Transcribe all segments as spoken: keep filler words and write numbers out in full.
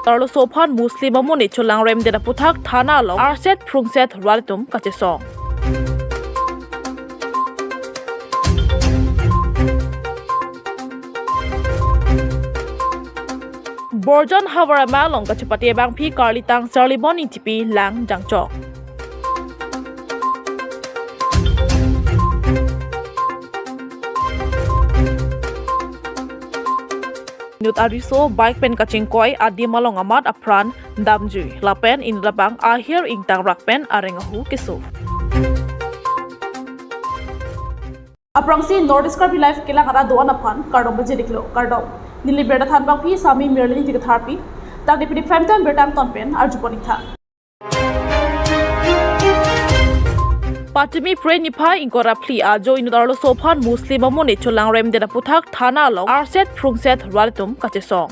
Arloso aphan Muslim amonit cholangremdet aputhak thana along arset phrungset rat atum kachesong. Borjan havar amei along kachepate abangpi karlitang Charlibon Ingtipi lang jangchok. Inut ariso bike pen kachingkoi adim along amat apran damjui lapen inut abang ahir ingtangrak pen areng ahu keso. Aphrangsi North East Karbi Live kelang ara do-an aphan kardom pajir-iklo, kardom. Neli birta thanbangpi Sami Mirlin Ingti Katharpi. Tangte pini prime time birta angton pen arjupon-iktha. Patimi Phre niphai ingkoi ra phli ajo inut arloso aphan Muslim amonit cholangremdet aputhak thana along arset phrungset rat atum kachesong.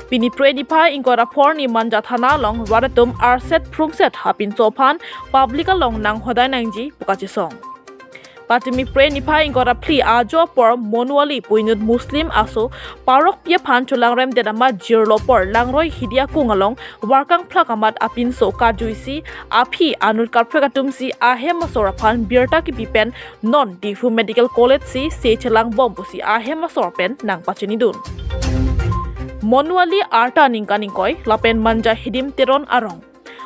Pini Phre niphai ingkoi ra phongo ni Manja thana along rat atum arset phrungset apinso aphan public along nanghodai nangji pu kachesong. Patimi Phre niphai ingkoi ra phli ajo apor Monuali pu inut Muslim aso parokpi aphan cholangremdet amat jirlo apor Langroi Hidi akung along Warkang phlak amat apinso kajuisi aphi anut kaprek atumsi ahem asor aphan birta kipi pen non Diphu Medical College si se chelangbom pusi ahem asor pen nangpachinidun. Monuali arta ningkan ingkoi lapen Manja Hidim Teron arong.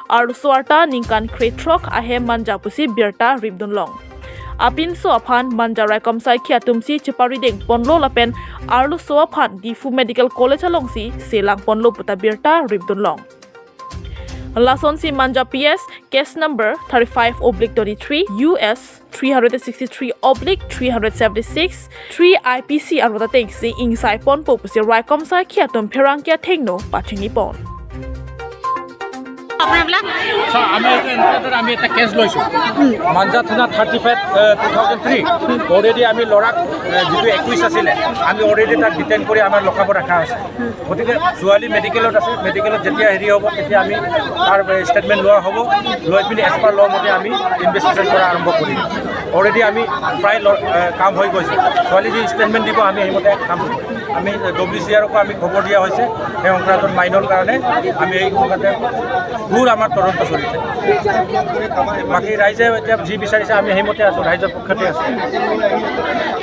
Arloso arta ningkan krethrok ahem Manja pusi birta ripdunlong. Apinso aphan Manja raikom saikhi atumsi cheparideng ponlo lapen arloso aphan Diphu Medical College alongsi selang ponlo puta birta ripdunlong. Lasonsi Manja P S case number thirty-five oblique twenty-three U S three hundred sixty-three oblique three hundred seventy-six three I P C arota atengsi ingsai ponpo pusi raikom saikhi atum pherangke athengno pachinipon. আপোনাৰ এইবিলাক ছাৰ, আমি এইটো এনকাউণ্টাৰ, আমি এটা কেছ লৈছোঁ। মাঞ্জা থানা thirty five, two thousand three. Already আমি ল'ৰাক, এ, যিটো একুইজ আছিলে, আমি অলৰেডি তাক ডিটেইন কৰি আমাৰ লকআপত ৰখা হৈছে। গতিকে ছোৱালী মেডিকেলত আছে, মেডিকেলত যেতিয়া হেৰি হ'ব, তেতিয়া আমি তাৰ ষ্টেটমেণ্ট লোৱা হ'ব, লৈ পিনি এজ পাৰ ল মতে আমি ইনভেষ্টিগেশ্যন কৰা আৰম্ভ কৰিম। অলৰেডি আমি প্ৰায় ল-, এ, কাম হৈ গৈছে। ছোৱালী যি ষ্টেটমেণ্ট দিব, আমি সেইমতে কাম কৰিম। আমি ডব্লিউ চি আৰকো আমি খবৰ দিয়া হৈছে, সেই সংক্ৰান্তত মাইনৰ কাৰণে আমি এই সংক্ৰান্তে ঘোৰ আমাৰ তদন্ত চলিছে। বাকী ৰাইজে এতিয়া যি বিচাৰিছে, আমি সেইমতে আছোঁ, ৰাইজৰ পক্ষতে আছোঁ।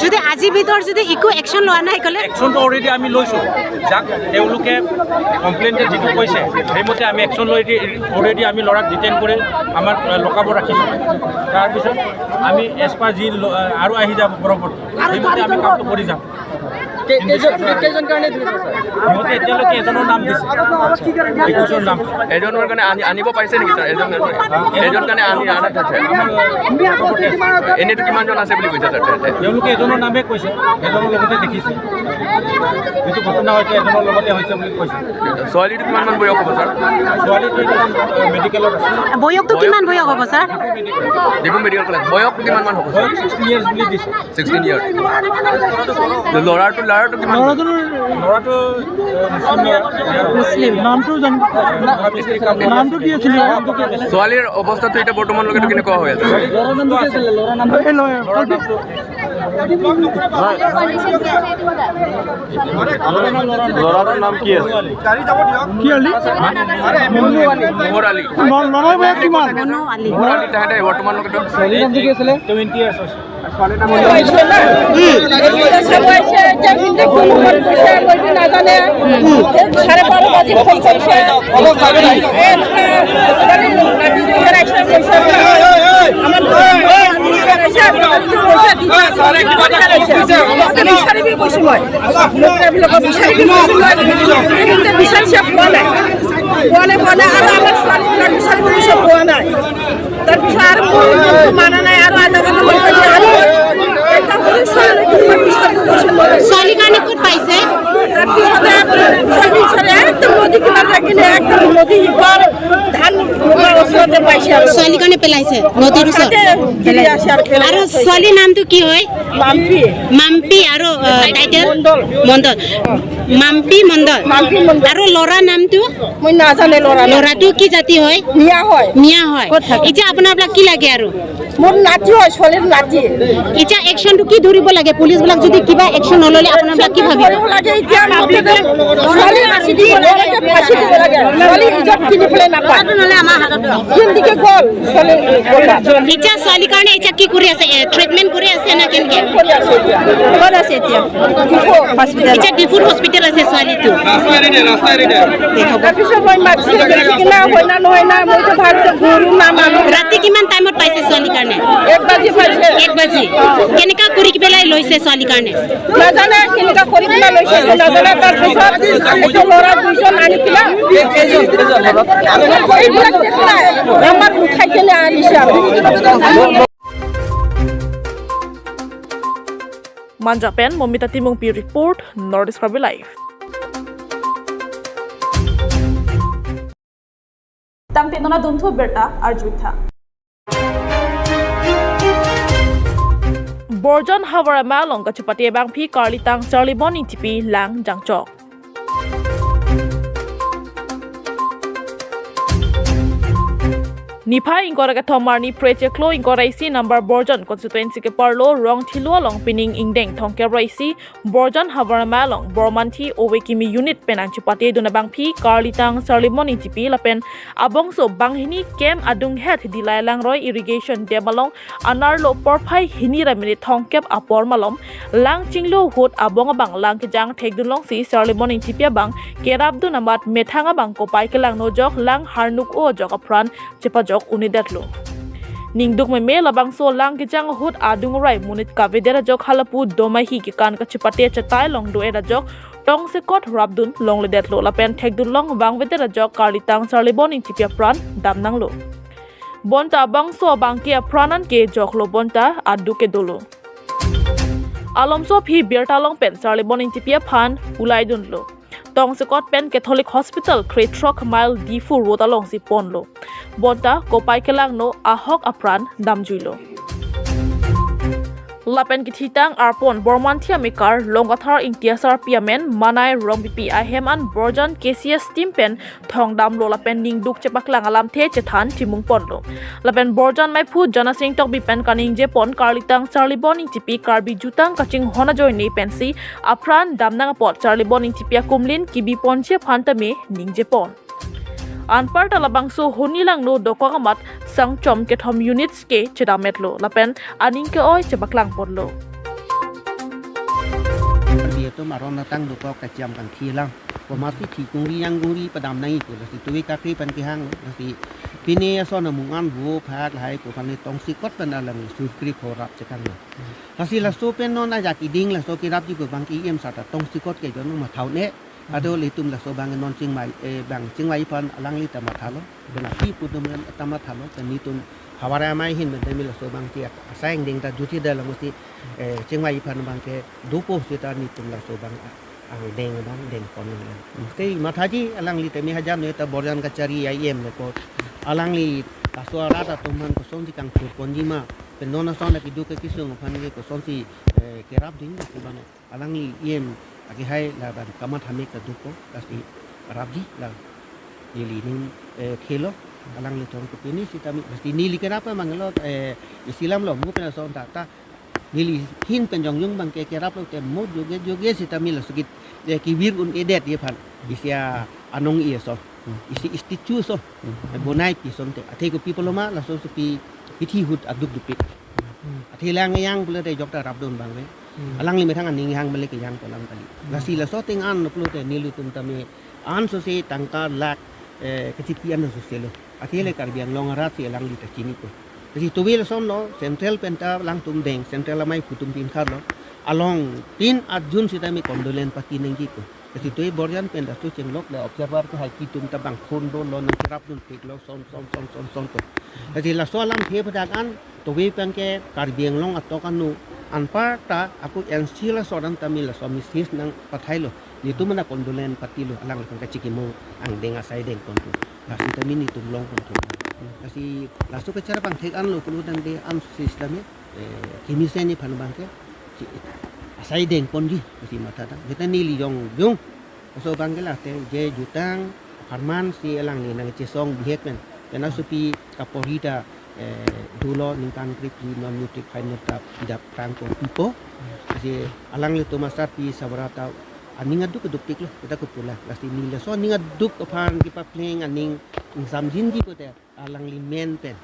যদি আজিৰ ভিতৰত যদি একো একশ্যন লোৱা নাই ক'লে? একশ্যনটো অলৰেডি আমি লৈছোঁ। যাক তেওঁলোকে কমপ্লেইণ্টে যিটো কৈছে, সেইমতে আমি একশ্যন লৈ দি-, অলৰেডি আমি ল'ৰাক ডিটেইন কৰি আমাৰ, এ, লকআপত ৰাখিছোঁ। তাৰপিছত আমি এজ পাৰ যি ল-, আৰু আহি যাব পৰৱৰ্তী, সেইমতে আমি কামটো কৰি যাম। কে-, কেইজন, কেইজন কাৰণে ধৰিছে, ছাৰ? সিহঁতে এতিয়ালৈকে এজনৰ নাম দিছে। একৈশৰ নাম। এজনৰ কাৰণে আনি, আনিব পাৰিছে নেকি, ছাৰ? এজন, এজন কাৰণে আনি, আনা থৈছে। আমাৰ লগতে আছে। এনেইতো কিমানজন আছে বুলি কৈছে, ছাৰ, তেন্তে? তেওঁলোকে এজনৰ নামে কৈছে, এজনৰ লগতে দেখিছে। যিটো ঘটনা হৈছে, এজনৰ লগতে হৈছে বুলি কৈছে। ছোৱালীটো কিমান মান বয়স হ'ব, ছাৰ? ছোৱালীটো এতিয়া, এ, মেডিকেলত আছে। বয়সটো কিমান বয়স হ'ব, ছাৰ? Dibrugarh medical college. বয়সটো কিমান মান হ'ব, ছাৰ? বয়স ছিক্সটিন ইয়াৰ্ছ বুলি দিছে। Sixteen years. ল'ৰাটো, ল'ৰাটো কিমান? ল'ৰাটো, এ, মুছলিম ল'ৰা। মুছলিম। নামটো জানো? নামটো কি আছিলে? ছোৱালীৰ অৱস্থাটো এতিয়া বৰ্তমানলৈকেতো কেনেকুৱা হৈ আছে? এই লয়, ল'ৰাটো ল'ৰাটোৰ নাম কি আছে? কি আলি? মোহৰ আলী। ল-, ল'ৰাৰ বয়স কিমান? মোহৰ আলী, তাহাঁতে বৰ্তমানলৈকেতো ছোৱালীৰ নাম কি আছিলে? টুৱেণ্টি ইয়াৰ্ছ হৈছে। চাব আহিছে, এতিয়া কোনটো কোন সময়ত গৈছে, মই নাজানে। চাৰে বাৰ বাজি ফোন কৰিছে। এই, ৰাতি দুপৰীয়া আহিছে, কৈছে, আমাৰ বিচাৰিব গৈছো মই। বিচাৰিব গৈছো মই। বিচাৰিছে পোৱা নাই। পোৱা নাই, পোৱা নাই। আৰু আমাৰ ছোৱালীবিলাক বিচাৰিব গৈছো, পোৱা নাই। তাৰপিছত আৰু মোৰ মনটো মানা নাই আৰু আধা ঘণ্টা মই কৈছো আৰু এটা সৰু ছোৱালী, মই বিচাৰিব গৈছো মই। ছোৱালীৰ কাৰণে ক'ত পাইছে? তাৰপিছতে বিচাৰি বিচাৰি একদম নদী কিনাৰত কিনে একদম নদী ইপাৰ ধান ৰোৱাৰ ওচৰতে পাইছে আৰু। ছোৱালীৰ কাৰণে পেলাইছে নদীৰ ওচৰত? তাতে গিৰি আছে আৰু পেলাই আৰু থৈছে। ছোৱালীৰ নামটো কি হয়? মাম্পি। মাম্পি আৰু, আহ, টাইটেল? মণ্ডল। মণ্ডল। মাম্পি মণ্ডল। মাম্পি মণ্ডল। আৰু ল'ৰাৰ নামটো? মই নাজানে ল'ৰা নাম। ল'ৰাটো কি জাতি হয়? মিয়া হয়। মিয়া হয়। ক'ত থাকে? এতিয়া আপোনাৰবিলাক কি লাগে আৰু? মোৰ নাতি হয়, ছোৱালীৰ নাতি। এতিয়া একশ্যনটো কি ধৰিব লাগে? পুলিচবিলাক যদি কিবা একশ্যন নল'লে আপোনাৰবিলাক কি ভাবিব? ধৰিব লাগে এতিয়া, মুঠতে ছোৱালী ফাঁচী দিব লাগে, ফাঁচী দিব লাগে। ছোৱালী ইজ্জত কিনিবলৈ নাপায়। সিন্দিকে গ'ল, ছোৱালী গ'ল। এতিয়া ছোৱালীৰ কাৰণে এতিয়া কি কৰি আছে? এ, ট্ৰিটমেণ্ট কৰি আছে না কেনেকে? কৰি আছে এতিয়া। ক'ত আছে এতিয়া? ডিফু হস্পিটেল। এতিয়া ডিফুত হস্পিটেল আছে ছোৱালীটো। ৰাস্তা এৰি দে, ৰাস্তা এৰি দে। তাৰপিছত মই মাতিছো, দেখি কিনা হয় না নহয় না, মইতো ভাবিছো ঘূৰো না মানুহ। ৰাতি কিমান টাইমত পাইছে ছোৱালীৰ কাৰণে? এক বাজি পাইছে। এক বাজি। কেনেকা কৰি পেলাই লৈছে ছোৱালীৰ কাৰণে? নাজানে কেনেকা কৰি পেলাই লৈছে, এইটো নাজানে। তাৰপিছত এইটো ল'ৰা দুজন আনি পেলাই এইবিলাক দেখুৱাই আমাক উঠাই কেনে আনিছে আৰু। Manja pen Momita Timungpi report, North East Karbi Live. Tangte non adunthu birta arjuitha. Borjan Havar Amei along kachepate abangpi Karlitang Charlibon Ingtipi lang jangchok. Niphai ingkoi ra kethom arni phre chiklo ingkoi ra isi number Borjan constituency keparlo Rongthilo along pining ingdeng thomkep ra isi Borjan Havar Amei along Bormanthi ove kimi unit pen anchepate dun abangpi Karlitang Charlibon Ingtipi lapen abongso banghini kem adunghet Dillai Langroi irrigation dam along anerlo porphai hini ra minute thomkep apor malom lang chinglo ahut abong abang lang kejang thekdun longsi Charlibon Ingtipi abang kerapdun amat methang abang kopai kelangno ajok lang harnuk-o ajok apran chepajok un-edetlo. Ningduk meme labangso lang kejang ahut adung rai monit kavedet ajok halapu domahi kekan kachepate chetai along do-et ajok tongsekot rapdun longledetlo lapen thekdun long vangvedet ajok Karlitang Charlibon Ingtipi apran damnanglo. Bonta bangso abangke apran anke joklo bonta aduk kedolo. Alomso aphi birta along pen Charlibon Ingtipi aphan ulaidunlo. Tongsekot pen Catholic Hospital krethrok mile Diphu road alongsi ponlo. Bonta kopai kelangno ahok apran damjuilo. Lapen kethitang arpon Bormanthi amekar Longkathar Ingti asarpi amen Manai Rongpipi ahem an Borjan K C S team pen thongdamlo lapen ningduk chepaklang alamthe chethan thimung ponlo. Lapen Borjan maiphu Janasing Tokbi pen kaningjepon Karlitang Charlibon Ingtipi Karbi jutang kachinghon ajoine pensi apran damnang apot Charlibon Ingtipi akumlin kibi ponji aphan tame ningjepon. Anparta labangso honi langno dokok amat sangchom kethom units ke chedametlo lapen aning ke-oi chepaklang ponlo. Karbi atum aron atang dokok kacham kangthi lang. Komatsi thi kungri yang kungri padam nangji pulo si tuwe kakri pen kehang, lasi pine ason amung an vo phak lahai ko phan tongsekot pen alang sukri phorap chekang lo. Lasi laso pen non ajak iding laso kerapji pu abangke E M sir ta tongsekot ke jon matha un-e. Ado ilitum laso abang non chingvai, eh, bang chingvai aphan alangli ta mathalo. Pen aphi pu atum ta mathalo. Pen nelitum Havar Amei ahin pen tame laso abangke asai angdeng ta juti da lang si, eh, chingvai aphan abangke dopo seta nelitum laso abang angdeng abang dengpon lang. Te mathaji alangli tame hajan noi ta Borjan kachari I M le ko. Alangli laso arat atum aphan kosonsi kangthur ponji ma. Pen non ason akiduk akesung aphan ke kosonsi, eh, kerapding abang. Alangli E M akehai labang kamatha mek ta dopo, lasi rapji la neli ning, eh, khelo, alanglitum ke pini sitame, lasi neli kenapa manglo, eh, isilam lo, mo pen ason ta, ta, neli ahin pen jongjong abangke keraplo te mo joge joge sitame laso kit, eh, kevir un-edetji aphan, isi anong-i ason, isi statue ason, eh, bonai pi ason te, athe kopi pulo ma, laso si pi, pithi ahut aduk dopik. Athe lang yang pulote jok ta rapdun abang ve. Hmm. Alangli methang aning hang balik ke yang pulang kali. Hmm. Lasi laso ateng an pulote nelitum tame anso si tangka lakh, eh, kachipi an anso si lo. Athe le Karbi Anglong arat si alangli ta chinipo. Lasi tove lasonlo, central pen ta alangtum deng, central amei pu atum pinkhatlo. Along tin June sitame condolence party nangji pu. Lasi tove Borjan pen ta su chenglok le observer kehai atum ta bang phone dolo nangcherapdun piklo son son son son son to. Lasi laso alamthe aputhak an tove pen ke Karbi Anglong atok anu anparta ako N C laso ran tame laso message nangpathailo. Netum mana condolence party lo, alanglitum kachikimo angdeng asai dengpon tu. Lasi tame netum longpon tu. Lasi laso kacharap angthek anlo pulo tangte amsi sitame, eh, kemesen aphan abang ke chi-, asai dengponji pusi matha tang. Kita neli jongjong. Laso abang ke late je jutang apharman si alangli nangchesong bihek pen. Pen asopi kapori ta, eh, dolo ningkan krepli non matric final ta idap prang ko pipo. Lasi alanglitum asarpi Sabra ta aning aduk aduk tiklo, kita kepulang. Lasi neli laso aning aduk aphan kepapleng aning ingsamjinji pute alangli men pen.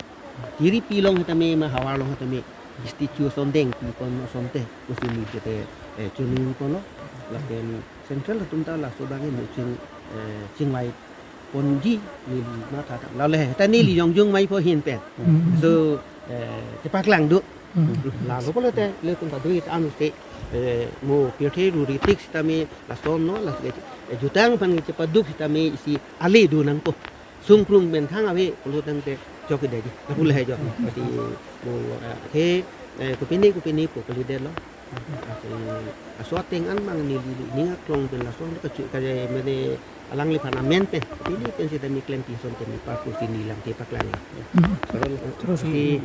Diri pilong sitame ma havar along sitame statue ason dengpipon asonte pusi neli jete, eh, choningponlo. Lapen central atum ta laso abang neli ching, eh, chingvaiponji neli matha tang. Lale ta neli jongjong mei po ahin pen. Hmm. So, eh, kepaklang do. Hmm. Lalo pulote, ilitum kadokave ta ansi, eh, mo pirthe ruri tik sitame lasonlo, lasi, eh, jutang aphan chepaduk sitame isi ale do nangpo. Sungkrung pen thang ave pulo tangte chokche dei. Lapu lahai jo. Lasi mo, eh, ke, eh, kopine kopine po kalidetlo. Lasi laso ateng an mang neli ning aklong pen laso kachu kajai mene alangliphan amen pen. Kopine pen sitame klempi asonte neli parpu si neli lamthe paklang. Hmm. Terus, terus. Lasi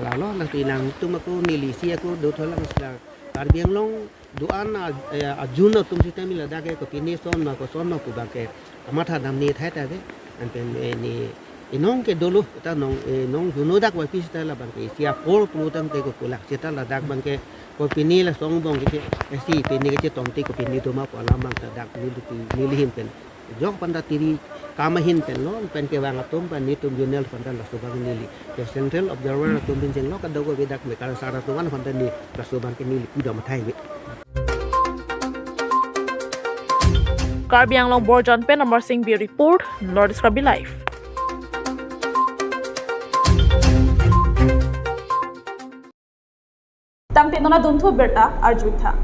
lalo lasi nangtum ako neli si ako dotholang sila Karbi Anglong do-an a, eh, ajun atum sitame ladak ke kopine son ma koson ma pu abang ke amatha damne thai ta ave. Anpen, eh, ne inong ke dolo ta nong, eh, nong juno dak vapi sita labang ke isi apor pulo tangte kepulang. Sita ladak abang ke kopine laso angbong ke, eh, si pine ke chetomte kopine doma pu alam abang ta dak neli, neli ahin pen. Jok aphan ta tiri kam ahin pen lo, pen kevang atum pen netum zonal aphan ta laso abang neli. Ke central observer atum pen chenglo kadokave dak mekar sar atum aphan ta neli laso abang ke neli pudam athai ave. Karbi Anglong Borjan pen Amar Singh Bey report, North East Karbi Live. Tangte non adunthu abirta arjutha.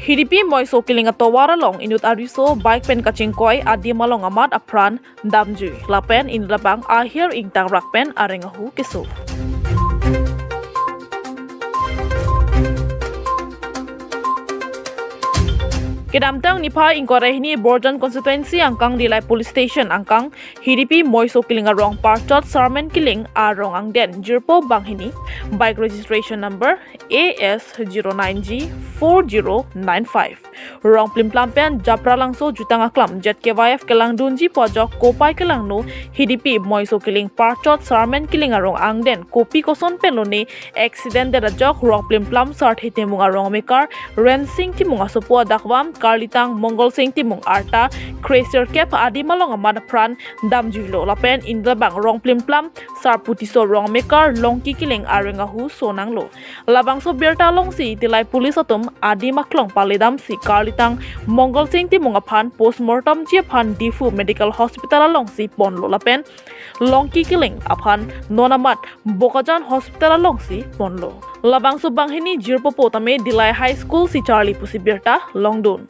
Hidipi Moiso Killing atovar along inut ariso bike pen kachingkoi adim along amat apran damjui. Lapen inut labang ahir ingtangrak pen areng ahu keso. Kedamtang niphai ingkoi ra hini Borjan constituency angkang Dillai Police Station angkang Hidipi Moiso Killing arong Parchot Sarmen Killing arong angden jirpo banghini, bike registration number A S zero nine G four zero nine five, rong plimplam pen Japralangso jutang aklam Z K Y F kelangdunji pu ajok kopai kelangno Hidipi Moiso Killing Parchot Sarmen Killing arong angden kopi koson pen lone accident det ajok rong plimplam Sarthe Timung arong amekar Rensing Timung asopo adakvam Karlitang Mongolsing Timung arta kre sirkep adim along amat apran damjuilo. Lapen inut labang rong plimplam Sarputi so rong amekar Longki Killing areng ahu sonanglo. Labangso birta alongsi Dillai police atum adim aklong paledamsi Karlitang Mongolsing Timung aphan postmortemji aphan Diphu Medical Hospital alongsi ponlo lapen Longki Killing aphan non amat Bokajan Hospital alongsi ponlo. Labangso banghini jirpo pu tame Dillai High School si charli pusi birta longdun.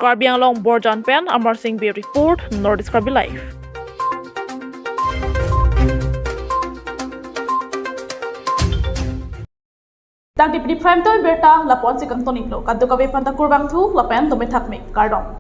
Karbi Anglong Borjan pen Amar Singh Bey report, North East Karbi Live. Tangte pini prime time birta lapu-ansi kangton-iklo, kadokave aphanta kurvangthu lapen dome thakme, kardom.